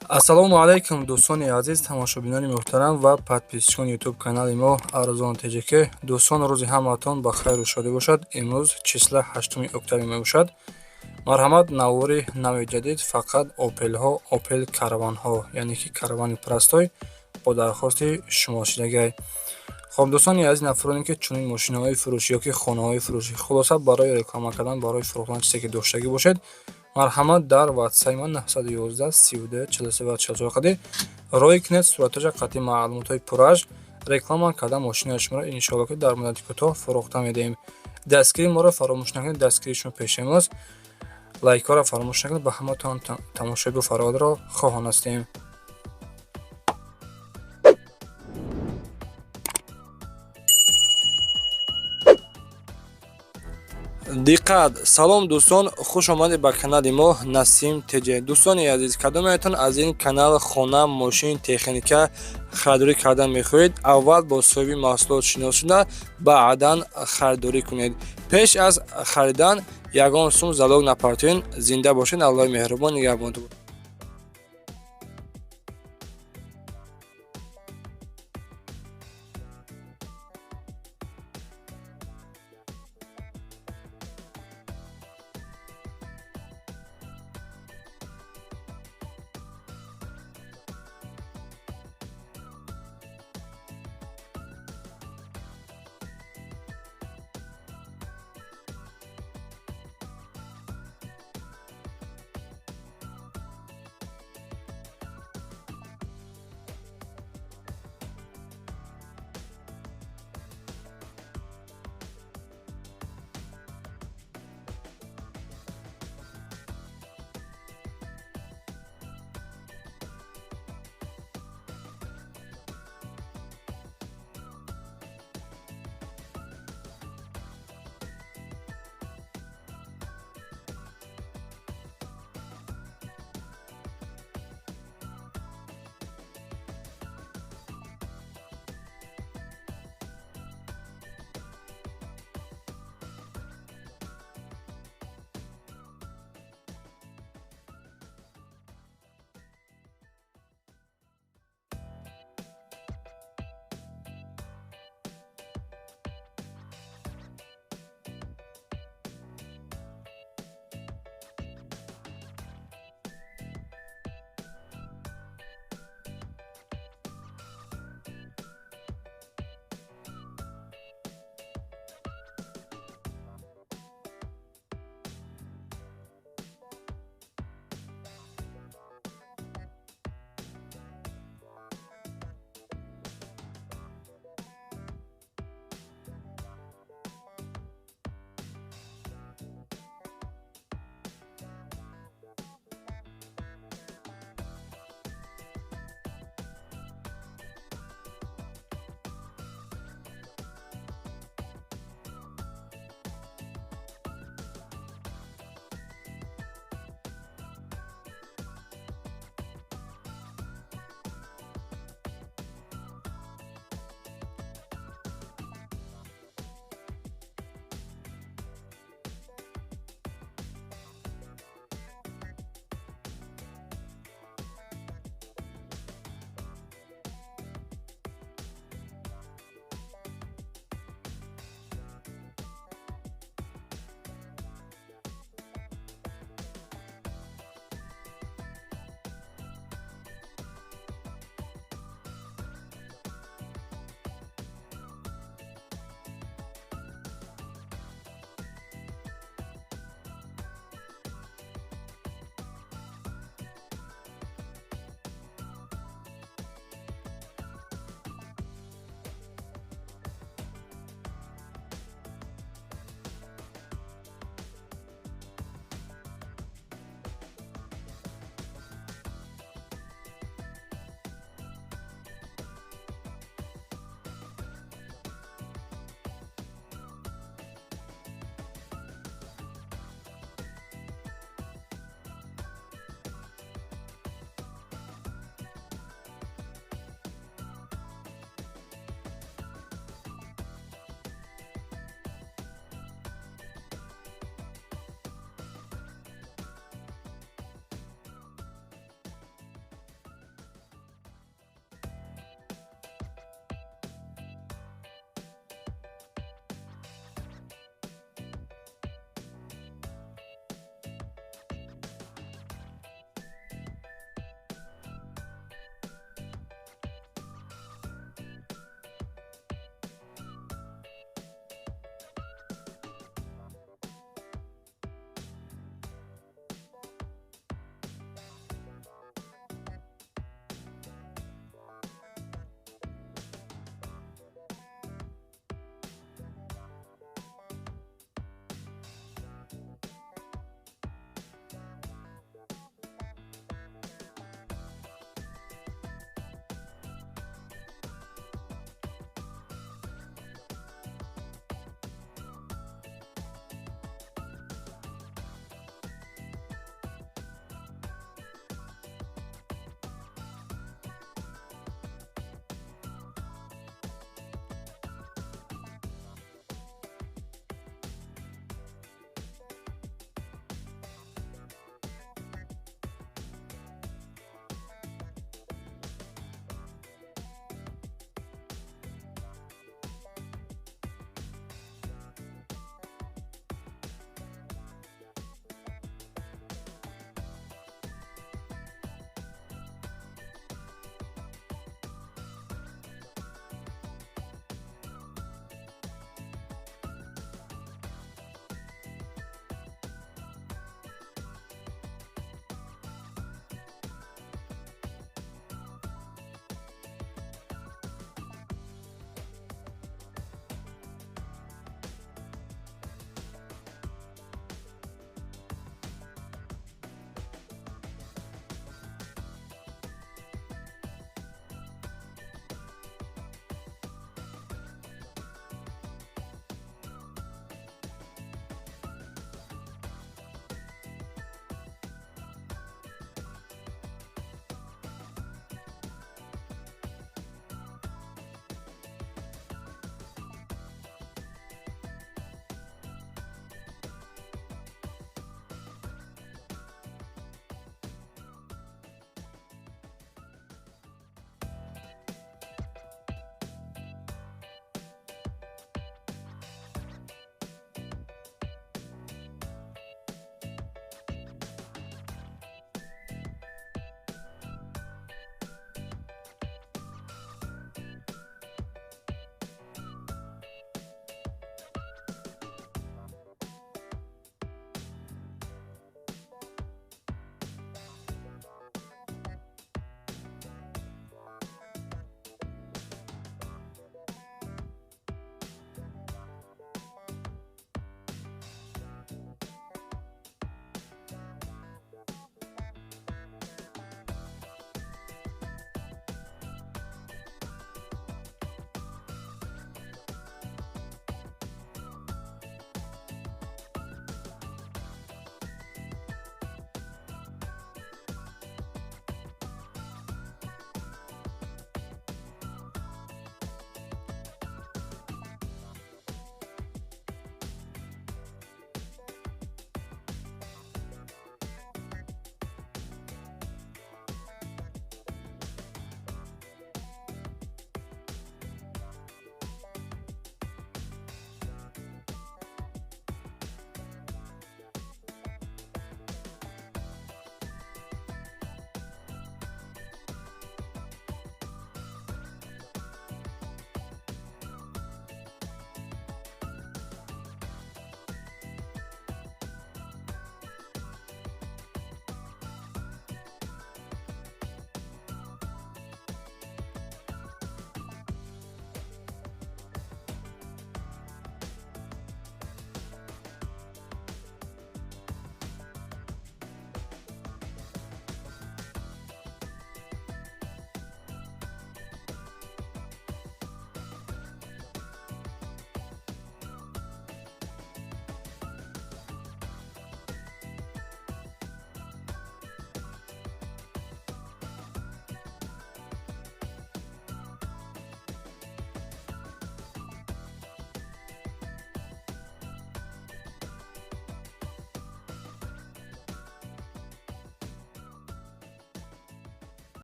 Ассалому алайкум, дӯстони азиз, тамошобинони муҳтарам ва подписчикони ютуб канали мо Арзон ТЖК. Дӯстон, рӯзи ҳамаатон ба хайру шодӣ бошад. Имрӯз числа 8 октябр мебошад. Марҳамат, навори нави ҷадид, фақат Опелҳо, Опел Караванҳо, яъне ки каравани простой бо дархости шумо шидагай. Хоб, дӯстони азиз, нафароне ки чунин мошинаҳои фурӯшӣ ёки хонаҳои фурӯшӣ, хулоса, барои реклама кардан, барои фурӯхтан чизе ки доштагӣ бошед, марҳамат, дар ватсаи ман 911 32 43 44 қади рой кунед сураташа қатъи маълумотҳои пурраш. Реклама кардан мошинаи шуморо иншоалло ки дар муддати кӯтоҳ фурӯхта медиҳем. Дастгирии моро фаромӯш накунед, дастгирии шумо пеши мост. Лайкҳоро фаромӯш накунед. Ба ҳаматон тамошои буфародро хоҳон ҳастем. Диққат! Салом, дӯстон, хуш омадед ба канали мо Насим ТЖ. Дӯстони азиз, кадометон аз ин канал хона, мошин, техника харидорӣ кардан мехоҳед, аввал бо соҳиби маҳсулот шинос шуда, баъдан харидорӣ кунед. Пеш аз харидан ягон сум залог напартоед. Зинда бошед, Аллоҳи меҳрубон нигаҳбонтон.